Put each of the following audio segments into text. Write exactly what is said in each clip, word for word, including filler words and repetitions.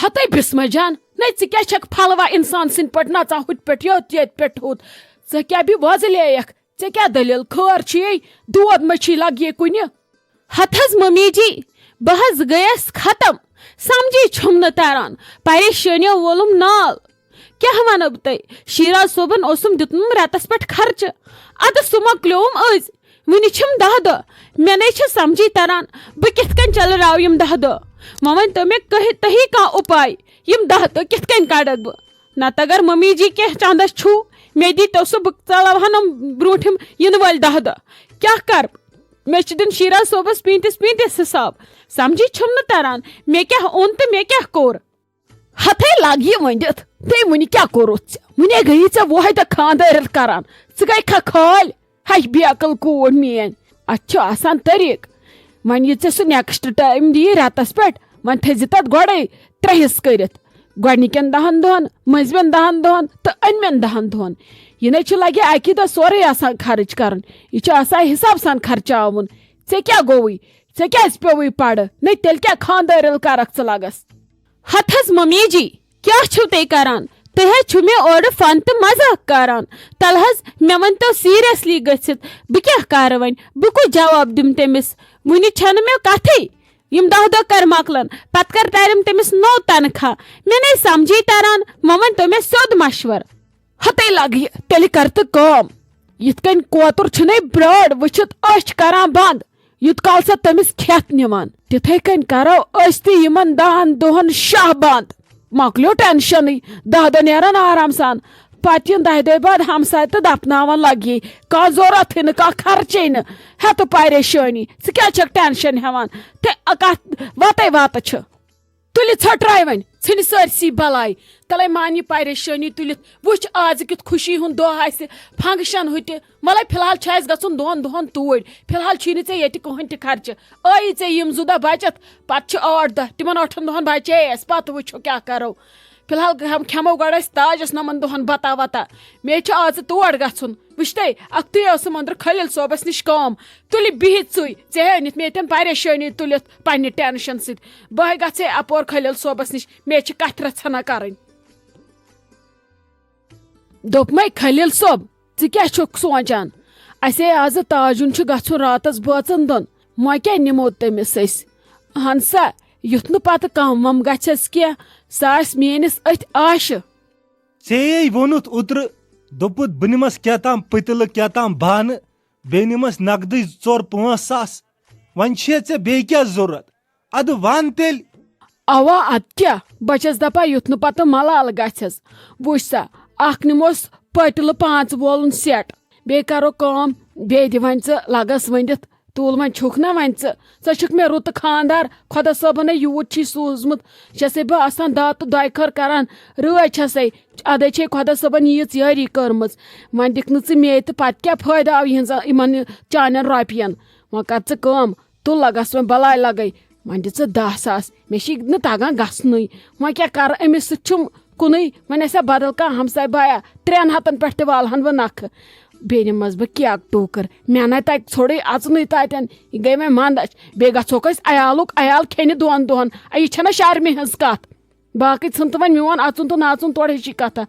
تَے بسمہ جان، نے ژٕ کیٛاہ چھَکھ پھلوا اِنسان سٕنٛدۍ پٲٹھۍ نژان، ہُتہِ پٮ۪ٹھ یوٚت، ییٚتہِ پٮ۪ٹھ ہُتھ؟ ژٕ کیٛاہ بیٚیہِ وۄزٕ لیکھ؟ ژےٚ کیٛاہ دٔلیٖل؟ خٲر چھُیے؟ دود ما چھی لگہِ کُنہِ؟ ہتھ حظ ممی جی، بہٕ حظ گٔیس ختم۔ سمجھی چھُم نہٕ تران، پریشٲنیو وولُم نال۔ کیٛاہ ونہٕ بہٕ تۄہہِ؟ شیراز صٲبن اوسُم دیُتمُت رٮ۪تس پٮ۪ٹھ خرچہٕ، ادٕ سُہ مۄکلیوم أزۍ۔ وُنہِ چھِم دَہ دۄہ۔ مےٚ نے چھِ سمجھی تران، بہٕ کِتھ کٔنۍ چلراو یِم دَہ دۄہ؟ وۄنۍ ؤنۍ تو مےٚ، کٕہہِ-، تُہی کانٛہہ اُپاے، یِم دَہ دۄہ کِتھ کٔنۍ کڑکھ بہٕ؟ نتہٕ اگر ممی جی کینٛہہ چندس چھُو، مےٚ دی تو سُہ، بہٕ ژلاوہن یِم برونٛٹھِم یِنہٕ وٲلۍ دَہ دۄہ۔ کیٛاہ کر؟ مےٚ چھِ دیُن شیراز صٲبس پیٖنتِس پیٖنتِس حساب۔ سمجھی چھُم نہٕ تران، مےٚ کیٛاہ اوٚن تہٕ مےٚ کیٛاہ کوٚر؟ ہتے لگ یہِ ؤنِتھ، تٔمۍ وُنہِ کیٛاہ کوٚرُتھ ژےٚ؟ وُنے گٔیی ژےٚ وۄہے تہٕ خانٛدٲرِتھ کران۔ ژٕ گٔے کھا کھٲلۍ؟ ہَے بے عقل کوٗر میٛٲنۍ، اَتھ چھُ آسان طریٖقہٕ۔ وۄنۍ یہِ ژےٚ سُہ نیکسٹ ٹایم دِیہِ رٮ۪تس پٮ۪ٹھ، وۄنۍ تھٲیزِ تَتھ گۄڈَے ترٛیٚہِس کٔرِتھ۔ گۄڈٕنِکٮ۪ن دَہَن دۄہَن، مٔنٛزمٮ۪ن دَہَن دۄہَن تہٕ أنۍمٮ۪ن دَہَن دۄہَن۔ یہِ نَے چھُ لگہِ اَکی دۄہ سورُے آسان خرٕچ کَرُن۔ یہِ چھُ آسان حِساب سان خرچاوُن۔ ژےٚ کیٛاہ گوٚوُے؟ ژےٚ کیٛازِ پیوٚوُے پَرٕ؟ نَے تیٚلہِ کیٛاہ خانٛدٲرِل کَرَکھ ژٕ لَگَس؟ ہتھ حظ ممی جی، کیٛاہ چھِو تُہۍ کران؟ تُہۍ حظ چھِو مےٚ اورٕ فن تہٕ مذاق کران۔ تلہٕ حظ، مےٚ ؤنۍ تو سیریسلی گٔژھِتھ، بہٕ کیٛاہ کرٕ وۄنۍ؟ بہٕ کُس جواب دِمہٕ تٔمِس؟ وُنہِ چھنہٕ مےٚ کتھٕے۔ یِم دَہ دۄہ کر مۄکلن، پتہٕ کر ترٮ۪م تٔمِس نوٚو تنخواہ؟ مےٚ نے سمجھی تران، وۄنۍ ؤنۍ تو مےٚ سیوٚد مشور۔ ہتے لگہِ، تیٚلہِ کر تہٕ کٲم۔ یِتھ کٔنۍ کوتُر چھُنے برٲر وٕچھِتھ أچھ کران بنٛد، یوٗت کال سۄ تٔمِس کھٮ۪تھ نِوان۔ تِتھے کٔنۍ کرو أسۍ تہِ یِمن دَہن دۄہن شاہ بنٛد۔ مۄکلیو ٹینشنٕے، دَہ دۄہ نیرن آرام سان۔ پتہٕ یِن دَہہِ دۄہہِ بعد ہمساے تہٕ دپناون لگی، کانٛہہ ضروٗرتھٕے نہٕ، کانٛہہ خرچے نہٕ۔ ہیتہٕ پریشٲنی، ژٕ کیٛازِ چھکھ ٹینشن ہٮ۪وان؟ تہٕ کتھ وتے وتہٕ چھِ۔ تُلِتھ ژھۄٹراے وۄنۍ، ژھٕنہِ سٲرسٕے بلاے۔ تلے مان یہِ پریشٲنی تُلِتھ۔ وٕچھ آز کیُتھ خوشی ہُنٛد دۄہ آسہِ، فنکشن ہُہ تہِ۔ وۄلے فی الحال چھُ اَسہِ گژھُن دۄن دۄہن توٗرۍ۔ فی الحال چھُے نہٕ ژےٚ ییٚتہِ کٕہٕنۍ تہِ خرچہٕ۔ ٲیی ژےٚ یِم زٕ دۄہ بچتھ، پتہٕ چھِ ٲٹھ دۄہ۔ تِمن ٲٹھن دۄہن بچے اَسہِ، پتہٕ وٕچھو کیٛاہ کرو۔ فی الحال ہم-، کھٮ۪مو گۄڈٕ أسۍ تاجس نمن دۄہن بتا وتا۔ مےٚ چھُ آز تور گژھُن۔ وٕچھتَے، اَکھتُے ٲسٕم أنٛدرٕ خلیل صٲبَس نِش کٲم۔ تُلہِ بِہِتھ ژٕے، ژےٚ ہے أنِتھ مےٚ ییٚتٮ۪ن پریشٲنی تُلِتھ پنٛنہِ ٹٮ۪نشَن سۭتۍ۔ بہٕ ہے گژھٕ ہے اَپور خلیل صٲبَس نِش، مےٚ چھِ کَتھِ رَژھا نہ کَرٕنۍ۔ دوٚپمَے، خلیل صٲب، ژٕ کیٛاہ چھُکھ سونٛچان؟ اَسے آزٕ تاجُن چھُ گژھُن راتَس بٲژَن دۄن، وۄنۍ کیٛاہ نِمو تٔمِس أسۍ؟ اَہَن سا، یُتھ نہٕ پَتہٕ کَم وَم گژھٮ۪س کینٛہہ، سُہ آسہِ میٛٲنِس أتھۍ آشہِ۔ ژےٚ ووٚنُتھ اوترٕ، دوٚپُتھ، بہٕ نِمَس کیٛاہ تام پٔتِلہٕ، کیٛاہ تام بانہٕ، بیٚیہِ نِمَس نقدٕے ژور پانٛژھ ساس۔ وۄنۍ چھے ژےٚ بیٚیہِ کیٛاہ ضوٚرَتھ؟ اَدٕ وَن تیٚلہِ۔ اَوا، اَدٕ کیٛاہ؟ بہٕ چھَس دَپان، یُتھ نہٕ پَتہٕ ملال گژھٮ۪س۔ وٕچھ سا، اَکھ نِموس پٔتِلہٕ پانٛژھ وولُن سیٹ، بیٚیہِ کَرو کٲم، بیٚیہِ دِ وۄنۍ ژٕ لَگَس ؤنِتھ، تُل وۄنۍ چھُکھ نہ وۄنۍ ژٕ، ژٕ چھُکھ مےٚ رُتہٕ خاندار، خۄدا صٲبَن ہے یوٗت چھی سوٗزمُت، چھَسے بہٕ آسان داد تہٕ دۄیہِ خٲر کَران، رٲضۍ چھَسے، اَدَے چھے خۄدا صٲبَن ییٖژ یٲری کٔرمٕژ، وۄنۍ دِکھ نہٕ ژٕ مے تہٕ پَتہٕ کیٛاہ فٲیدٕ آو یِہٕنٛز، یِمَن چانٮ۪ن رۄپیَن؟ وۄنۍ کَر ژٕ کٲم، تُل لَگَس وۄنۍ بَلاے لَگَے، وۄنۍ دِ ژٕ دَہ ساس، مےٚ چھِ نہٕ تَگان گژھنُے، وۄنۍ کیٛاہ کَرٕ، أمِس سۭتۍ چھُم کُنُے، وۄنۍ آسہِ ہا بدل کانٛہہ ہمساے بایا، ترٛٮ۪ن ہتن پٮ۪ٹھ تہِ والہن بہٕ نکھٕ۔ بیٚیہِ نِمس بہٕ کیک ٹوٗکر، مےٚ نے تتہِ ژھوٚرُے اژنُے تتٮ۪ن، یہِ گٔے وۄنۍ منٛدچھ۔ بیٚیہِ گژھوکھ أسۍ عیالُک عیال کھیٚنہِ دۄن دۄہن۔ اے، یہِ چھےٚ نہ شرمہِ ہٕنٛز کتھ؟ باقٕے ژھٕن تہٕ وۄنۍ میون اژُن تہٕ نژُن تورٕ ہِشی کتھا۔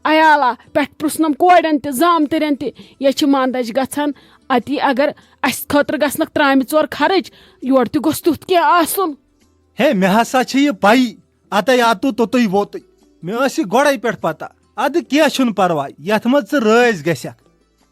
عیالا پٮ۪ٹھ پرٛژھنم کورٮ۪ن تہِ زامتٕرٮ۪ن تہِ، یہِ چھِ منٛدچھ گژھان۔ اتی اگر اسہِ خٲطرٕ گژھنکھ ترامہِ ژور خرٕچ، یورٕ تہِ گوٚژھ تیُتھ کینٛہہ آسُن۔ ہے، مےٚ ہسا چھِ یہِ پَیی۔ اَتے آو توٚتُے ووتُے۔ مےٚ ٲس یہِ گۄڈَے پٮ۪ٹھ پَتہ۔ اَدٕ کینٛہہ چھُنہٕ پَرواے، یَتھ منٛز ژٕ رٲزۍ گژھکھ۔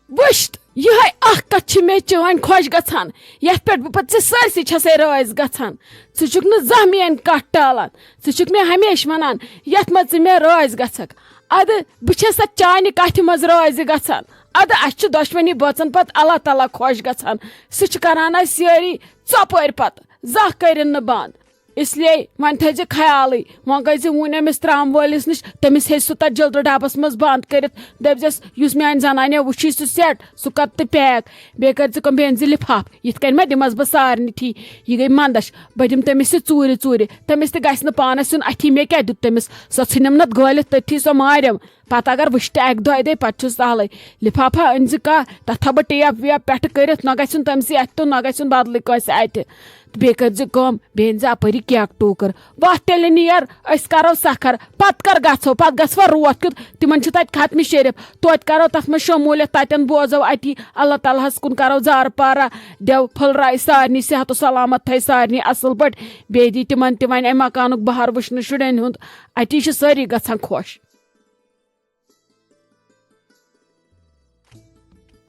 وٕچھت، یِہوٚے اَکھ کَتھ چھِ مےٚ چٲنۍ خۄش گژھان، یَتھ پٮ۪ٹھ بہٕ پَتہٕ ژےٚ سٲرسٕے چھَسَے رٲزۍ گژھان۔ ژٕ چھُکھ نہٕ زانٛہہ میٛٲنۍ کَتھ ٹالان۔ ژٕ چھُکھ مےٚ ہمیشہِ وَنان، یَتھ منٛز ژٕ مےٚ رٲزۍ گژھکھ۔ اَدٕ بہٕ چھَس اَتھ چانہِ کَتھِ منٛز رٲزۍ گژھان۔ اَدٕ اَسہِ چھِ دۄشوٕنی بٲژَن پَتہٕ اللہ تعالیٰ خۄش گژھان۔ سُہ چھُ کَران اَسہِ سٲری ژۄپٲرۍ پَتہٕ، زانٛہہ کٔرِن نہٕ بنٛد۔ اس لیے وۄنۍ تھٲیزِ خیالٕے، وۄنۍ گٔے زِ وُنہِ أمِس ترٛامہٕ وٲلِس نِش، تٔمِس ہیٚچھ سُہ تَتھ جِلدٕ ڈَبَس منٛز بنٛد کٔرِتھ، دٔپۍزٮ۪س، یُس میٛانہِ زَنانہِ وٕچھی سُہ سٮ۪ٹ، سُہ کَر تہٕ پیک، بیٚیہِ کٔرۍ زِ کٲم، بیٚیہِ أنۍ زِ لِفاف، یِتھ کٔنۍ ما دِمَس بہٕ سارنٕے ٹھی۔ یہِ گٔے منٛدَچھ، بہٕ دِمہٕ تٔمِس یہِ ژوٗرِ ژوٗرِ، تٔمِس تہِ گژھِ نہٕ پانَس یُن اَتھی، مےٚ کیٛاہ دیُت تٔمِس، سۄ ژھٕنِم نَتہٕ گٲلِتھ تٔتھی، سۄ مارٮ۪م۔ پتہٕ اگر وٕچھِ تہِ اکہِ دۄیہِ دۄہہِ، پتہٕ چھُس تلے۔ لفافہ أنۍ زِ کانٛہہ، تتھ تھاوٕ بہٕ ٹیپ ویپ پٮ۪ٹھٕ کٔرِتھ، نہ گژھن تٔمۍ سٕے اتھِ تہٕ نہ گژھن بدلٕے کٲنٛسہِ اتھِ۔ تہٕ بیٚیہِ کٔرۍ زِ کٲم، بیٚیہِ أنۍ زِ اپٲری کیک ٹوٗکر۔ وتھ تیٚلہِ نیر، أسۍ کرو سکھر، پتہٕ کر گژھو، پتہٕ گژھوا روتھ کیُتھ، تِمن چھُ تتہِ ختمِ شریف، توتہِ کرو تتھ منٛز شموٗلیت، تتٮ۪ن بوزو اتی اللہ تعالیٰ ہس کُن کرو زارٕ پارہ، دیو پھٔلرایہِ سارنٕے صحت و سلامت، تھایہِ سارنٕے اصل پٲٹھۍ، بیٚیہِ دی تِمن تہِ وۄنۍ امہِ مکانُک بہار وٕچھنہٕ شُرٮ۪ن ہُنٛد، اتی چھِ سٲری گژھان خۄش۔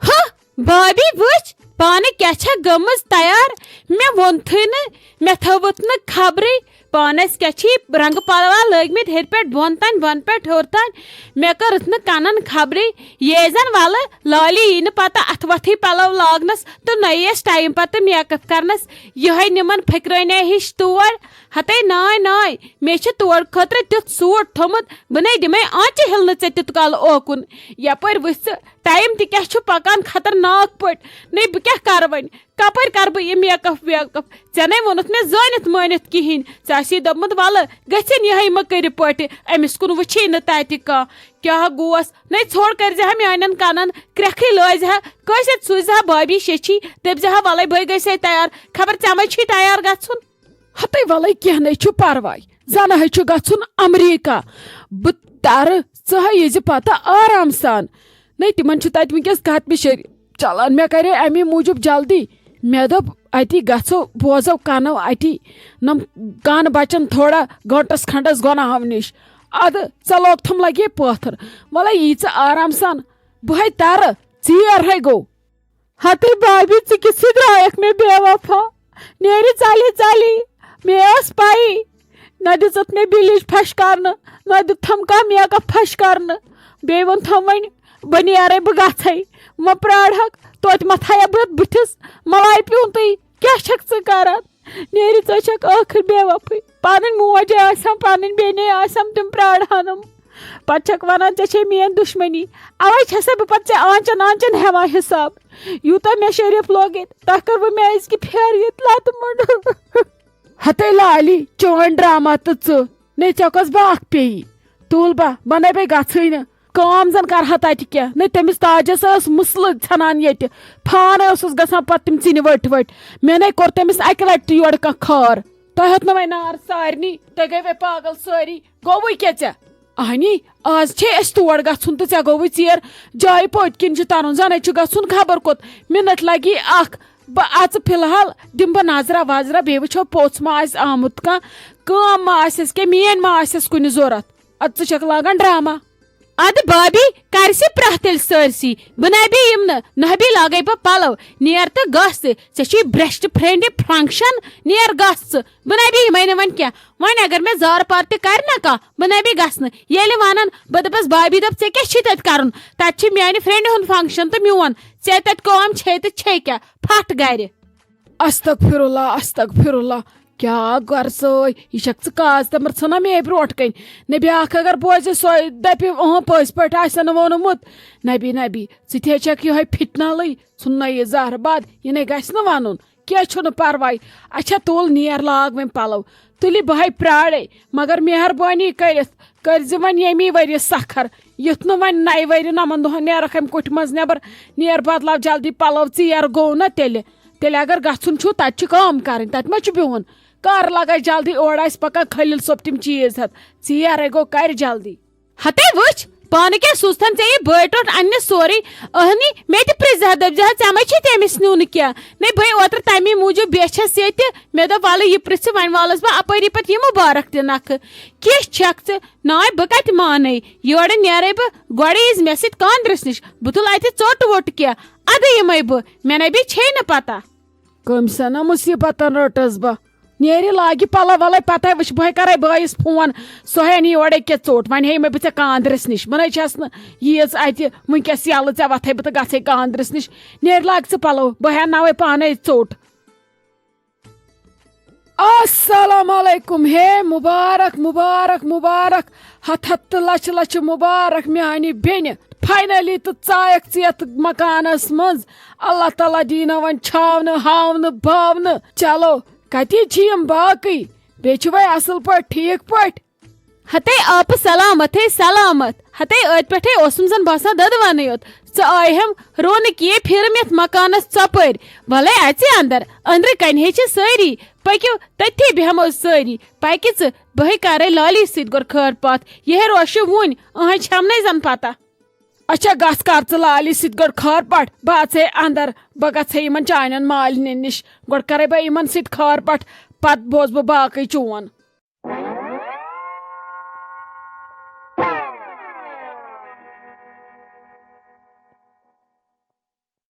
ہہ، بابی وٕچھ، پانہٕ کیٛاہ چھےٚ گٔمٕژ تیار؟ مےٚ ووٚنتھٕے نہٕ، مےٚ تھٲوٕتھ نہٕ خبرٕے۔ پانس کیٛاہ چھِ یہِ رنٛگہٕ پلوا لٲگمٕتۍ ہیٚرِ پٮ۪ٹھ بۄن تام، بۄن پٮ۪ٹھ ہیوٚر تام؟ مےٚ کٔرٕتھ نہٕ کنن خبرٕے۔ یے زن ولہٕ لالی یی نہٕ پتہ اتھٕ وتھٕے پلو لاگنس تہٕ نٔیِس ٹایم پتہٕ میک اپ کرنس۔ یِہوٚے نِمن پھٔکرٲنیا ہِش تور۔ ہتے ناے ناے، مےٚ چھِ تور خٲطرٕ تیُتھ سوٗٹ تھوٚمُت، بہٕ نے دِمے آنچہِ ہِلنہٕ ژےٚ تیُتھ کالہٕ اوکُن۔ یپٲرۍ وٕچھ ژٕ، ٹایم تہِ کیٛاہ چھُ پکان خطرناک پٲٹھۍ۔ نے بہٕ کیٛاہ کرٕ وۄنۍ؟ کپٲرۍ کرٕ بہٕ یہِ میک اپ ویک اپ؟ ژےٚ نے ووٚنُتھ مےٚ زٲنِتھ مٲنِتھ کِہیٖنۍ۔ ژےٚ آسی دوٚپمُت، ولہٕ گٔژھِن یِہے مٔکٕرِ پٲٹھۍ، أمِس کُن وٕچھے نہٕ تتہِ کانٛہہ۔ کیٛاہ گوس؟ نے ژھوٚڑ کٔرۍ زِ ہا میانٮ۪ن کنن، کرٛٮ۪کھٕے لٲزِ ہا، کٲنٛسہِ سوٗزِ ہا بابی شیچھی، دٔپۍ زِ ہا، ولے بہٕ گٔے سے تیار، خبر ژےٚ ما چھی تیار گژھُن؟ ہتے ولے کینٛہہ نے چھُ پرواے، زنہٕ ہے چھُ گژھُن امریکہ۔ بہٕ ترٕ، ژٕ ہے یہِ زِ پتہٕ آرام سان۔ نے تِمن چھُ تتہِ وٕنکیٚس ختمِ شریف چلان۔ مےٚ کرے امی موٗجوٗب جلدی۔ مےٚ دوٚپ اتی گژھو، بوزو کنو اتی، نم کن بچن تھوڑا گٲنٹس کھنڈس گۄناہو نِش۔ ادٕ ژٕ لوگ تھم لگے پٲتھر۔ ولے یی ژٕ آرام سان، بہٕ ہے ترٕ، ژیر ہے گوٚو۔ ہتے بابی، ژٕ کِتھ سۭتۍ درٛایَکھ مےٚ بے وفا؟ نیرِ ژَلہِ ژَلہِ۔ مےٚ ٲس پَیی۔ نہ دِژٕتھ مےٚ بِلیٖچ پھَش کَرنہٕ، نہ دیُتتھَم کانٛہہ میک اپ پھَش کَرنہٕ۔ بیٚیہِ ووٚنتھَم وۄنۍ، بہٕ نیرَے، بہٕ گژھَے۔ مہ پرٛارہَکھ، توتہِ مہ تھایہ بہٕ بٕتھِس مَلایہِ پیوٗنتٕے۔ کیٛاہ چھَکھ ژٕ کَران؟ نیرِ ژٕ چھَکھ ٲخٕر بے وفٲیی۔ پَنٕنۍ موج آسَم، پَنٕنۍ بیٚنے آسَم، تِم پرٛارہَنَم۔ پتہٕ چھکھ ونان، ژےٚ چھے میٲنۍ دُشمنی، اوے چھسے بہٕ پتہٕ ژےٚ آنچن آنچن ہٮ۪وان حساب۔ یوٗتاہ مےٚ شریف لوگ ییٚتہِ، تۄہہِ کٔروٕ مےٚ أزکہِ پھیرٕ ییٚتہِ لتہٕ مۄنڈ۔ ہتے لالی، چون ڈرامہ تہٕ ژٕ، نے ژےٚ کۄس باکھ پیٚیی؟ طلبہ، بنٲے بے گژھٕے نہٕ۔ کٲم زن کرہا تتہِ کینٛہہ، نے تٔمِس تاجس ٲس مسلہٕ ژھنان ییٚتہِ۔ پانہٕ ٲسٕس گژھان پتہٕ تِم ژِنہِ ؤٹۍ ؤٹۍ۔ مےٚ نے کوٚر تٔمِس اکہِ لٹہِ تہِ یورٕ کانٛہہ خار۔ تۄہہِ ہیوٚت نہٕ وۄنۍ نار سارنٕے، تُہۍ گٔیوٕ پاگل سٲری۔ گوٚوُے کیٛاہ ژےٚ؟ اہنی، آز چھے اَسہِ تور گژھُن تہٕ ژےٚ گوٚوُے ژیر۔ جایہِ پٔتۍ کِنۍ چھُ ترُن، زَنَے چھُ گژھُن خبر کوٚت۔ مِنَٹ لَگی اَکھ۔ بہٕ اَژٕ فی الحال، دِمہٕ بہٕ نظرا وظرا، بیٚیہِ وٕچھو پوٚژھ ما آسہِ آمُت کانٛہہ، کٲم ما آسٮ۪س کینٛہہ، میٛٲنۍ ما آسٮ۪س کُنہِ ضوٚرَتھ۔ اَدٕ ژٕ چھَکھ لاگان ڈرٛاما۔ اَدٕ بابی، کَر سہِ پرٛاہ تیٚلہِ سٲرسٕے؟ بہٕ نَبی یِم نہٕ، نَبی لاگَے بہٕ پَلو۔ نیر تہٕ گژھ ژٕ، ژےٚ چھُے best friend function، نیر گژھ ژٕ۔ بہٕ نَبی یِمَے نہٕ وۄنۍ کینٛہہ۔ وۄنۍ اگر مےٚ زارٕ پار تہِ کرِ نہ کانٛہہ، بہٕ نَے بیٚیہِ گژھنہٕ۔ ییٚلہِ وَنَن، بہٕ دَپَس، بابی دوٚپ، "ژےٚ کیٛاہ چھی تَتہِ کَرُن؟ تَتہِ چھِ میٛانہِ friendِ ہُنٛد function تہٕ میون۔ ژےٚ تَتہِ کٲم چھے تہٕ چھے کیٛاہ؟ پھَٹھ گَرِ۔" استغفر اللہ، استغفر اللہ۔ کیٛاہ گۄرٕ سٲے؟ یہِ چھَکھ ژٕ کاز تَمبٕر ژھٕنان مے برونٛٹھ کَنۍ؟ نہ بیٛاکھ اگر بوزِ، سۄے دَپہِ، "اۭں، پٔزۍ پٲٹھۍ آسہِ نہٕ ووٚنمُت۔" نبی، نبی، ژٕ تہِ ہے چھَکھ یِہوٚے فِتنہٕ لٕے، ژھُننَے یہِ زہرٕ باد، یہِ نے گژھِ نہٕ وَنُن۔ کینٛہہ چھُنہٕ پرواے۔ اچھا، تُل نیر، لاگ وۄنۍ پلو۔ تُلہِ بہٕ ہے پرٛارے، مگر مہربٲنی کٔرِتھ کٔرزِ وۄنۍ ییٚمی ؤریہِ سکھر، یُتھ نہٕ وۄنۍ نَیہِ ؤرِ نَمَن دۄہَن نیرَکھ اَمہِ کوٹھِ منٛز نٮ۪بر۔ نیر بدلاو جلدی پلو، ژیر گوٚو نہ تیٚلہِ۔ تیٚلہِ اگر گژھُن چھُ، تَتہِ چھِ کٲم کَرٕنۍ، تَتہِ ما چھُ بِہُن؟ کر لگے جلدی، اورٕ آسہِ پکان خلیل صٲب تِم چیٖز ہٮ۪تھ۔ ژیر ہے گوٚو، کر جلدی۔ ہتے وٕچھ، پانہٕ کیٛاہ سوٗزتھن ژےٚ یہِ بٲے ٹوٹھ اننہِ سورُے؟ اہنی، مےٚ تہِ پرٛژھ زِ ہا، دٔپۍ زِ ہا، "ژےٚ ما چھی تٔمِس نیُن کیٛاہ؟" نے بھٲے، اوترٕ تَمی موٗجوٗب بیچھس ییٚتہِ۔ مےٚ دوٚپ، "وَلہٕ یہِ پرٛژھِ، وۄنۍ والس بہٕ اَپٲری پتہٕ یہِ مُبارک تہِ نکھٕ۔ کیٛاہ چھکھ ژٕ؟ ناے، بہٕ کتہِ مانے؟ یورٕ نیرے بہٕ گۄڈٕ یِژ مےٚ سۭتۍ کاندرِس نِش۔ بہٕ تُلہٕ اَتہِ ژوٚٹ ووٚٹ کیٛاہ؟ ادٕ یِمے بہٕ، مےٚ نے بیٚیہِ چھے نہٕ پتہ۔" کٔمۍ سنا مُصیٖبتن رٔٹٕس بہٕ؟ نیرِ لاگہِ پلو ولے، پتہٕ وٕچھ بہٕ کرے بٲیِس فون، سُہ ہے نی اورے کیٛاہ ژوٚٹ، وۄنۍ ہے یِمے بہٕ ژےٚ کاندرِس نِش، بہٕ نے چھس نہٕ ییٖژ اتہِ وٕنکیٚس یلہٕ، ژےٚ وتھے بہٕ تہٕ گژھے کاندرِس نِش۔ نیرِ لاگ ژٕ پلو، بہٕ ہٮ۪ناوے پانے ژوٚٹ۔ السلام علیکم، ہے مبارک مبارک مبارک، ہتھ ہتھ تہٕ لچھ لچھ مبارک میانہِ بیٚنہِ۔ فاینلی تہٕ ژایکھ ژٕ یتھ مکانس منٛز۔ اللہ تعالیٰ دِیٖنو وۄنۍ چھاونہٕ ہاونہٕ باونہٕ۔ چلو، کتی چھِ یِم باقٕے؟ بیٚیہِ چھِوَے اصل پٲٹھۍ، ٹھیٖک پٲٹھۍ؟ ہتے آپہٕ سلامت، ہے سلامت۔ ہتے أتۍ پٮ۪ٹھے اوسُم زن باسان ددوانٕے یوت۔ ژٕ آیہم رونہٕ کیے پھِرم یتھ مکانس ژۄپٲرۍ۔ ولے اژِ اندر، أندرٕ کنہِ ہے چھِ سٲری۔ پٔکِو، تٔتھی بیہمو سٲری۔ پکہِ ژٕ، بہے کرے لالی سۭتۍ گۄڈٕ خٲر پتھ۔ یہِ ہے روشہِ وُنۍ، أہنٛز چھمنے زن پتہ۔ اچھا، گژھ کر ژٕ لالی سۭتۍ گۄڈٕ خٲر پتھ، بہٕ اژے اندر، بہٕ گژھے یِمن چانٮ۪ن مالنٮ۪ن نِش۔ گۄڈٕ کرے بہٕ یِمن سۭتۍ خٲر پتھ، پتہٕ بوزٕ بہٕ باقٕے چون۔